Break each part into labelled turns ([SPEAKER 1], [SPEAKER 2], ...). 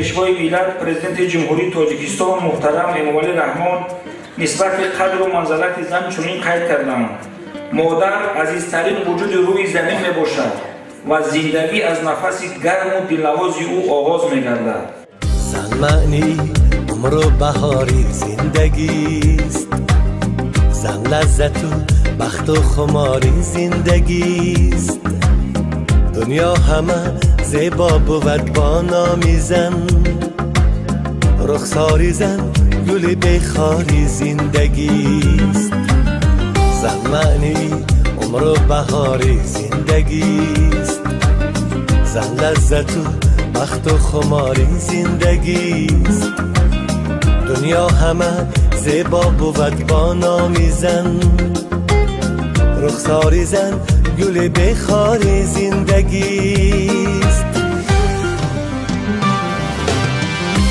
[SPEAKER 1] Пешвои миллат, Президенти Ҷумҳурии Тоҷикистон муҳтарам Эмомалӣ Раҳмон нисбати қадру манзалати зан чунин қайд карданд: модар азизтарин вуҷуди рӯи замин мебошад ва зиндагӣ аз нафаси гарму дилнавози ӯ оғоз мегардад.
[SPEAKER 2] Зан маъни умру баҳори зиндагист, зан лаззату бахту хумори зиндагист. Дунё ҳама зебо бувад бо номи зан, рухсори зан гули бехори зиндагист. Зан маъни умру баҳори зиндагист, зан лаззату бахту хумори зиндагист. Дунё ҳама зебо бувад бо номи зан, рухсори зан гули бехори зиндагист.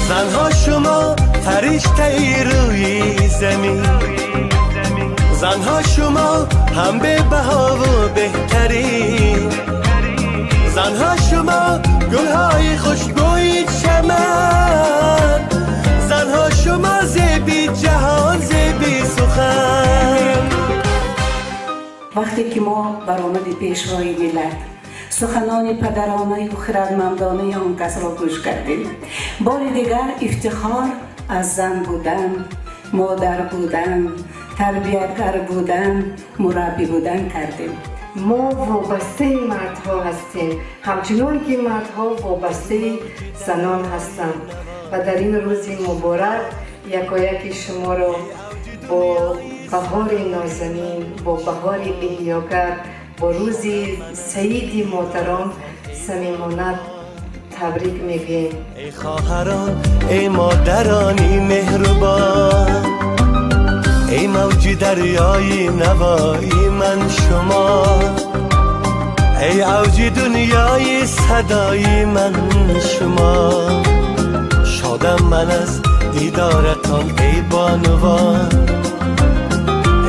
[SPEAKER 2] Занҳо шумо фариштаи рӯи замин, занҳо шумо ҳам бебаҳову беҳтарин, занҳо шумо гулҳои хушбӯи чаман, занҳо шумо зеби ҷаҳон, зеби сухан.
[SPEAKER 3] Вақте ки мо баромади Пешвои миллат, суханони падаронаю хирадмандонаи он касро гӯш кардем, бори дигар ифтихор аз зан будан, модар будан, тарбиятгар будан, мураббӣ будан кардем.
[SPEAKER 4] Мо вобастаи мардҳо ҳастем, ҳамчунон ки мардҳо вобастаи занон ҳастанд. Ва дар ин рӯзи муборак якояки шуморо бо баҳори нозанин, бо баҳори эҳёгар, бо рӯзи саиди модарон самимона табрик мегӯем.
[SPEAKER 2] Эй хоҳарон, эй модарони меҳрубон, эй мавҷи дарёи навои ман шумо, эй авҷи дунёи садои ман шумо. Шодам ман аз дидоратон эй бонувон,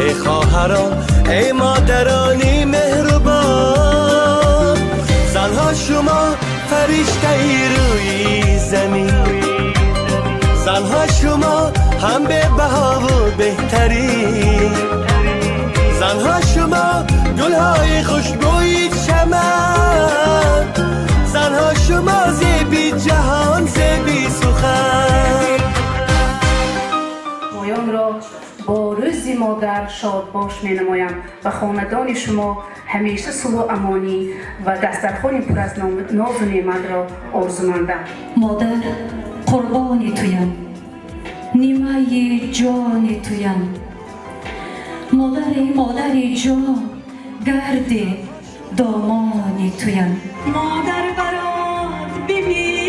[SPEAKER 2] эй хоҳарон, эй модарони меҳрубон. Занҳо шумо фариштаи рӯи замин, занҳо шумо ҳам бебаҳову беҳтарин, занҳо шумо гулҳои хушбӯи чаман, занҳо шумо зеби ҷаҳон, зеби сухан.
[SPEAKER 5] Моёнро бо рӯзи модар шодбош менамоям ва хонадони шумо ҳамеша сулҳу амонӣ ва дастархони пур аз нозу неъматро орзумандам.
[SPEAKER 6] Модар, қурбони туям, нимаи ҷони туям. Модари, модари ҷон, гарди домони туям.
[SPEAKER 7] Модар барот бимир.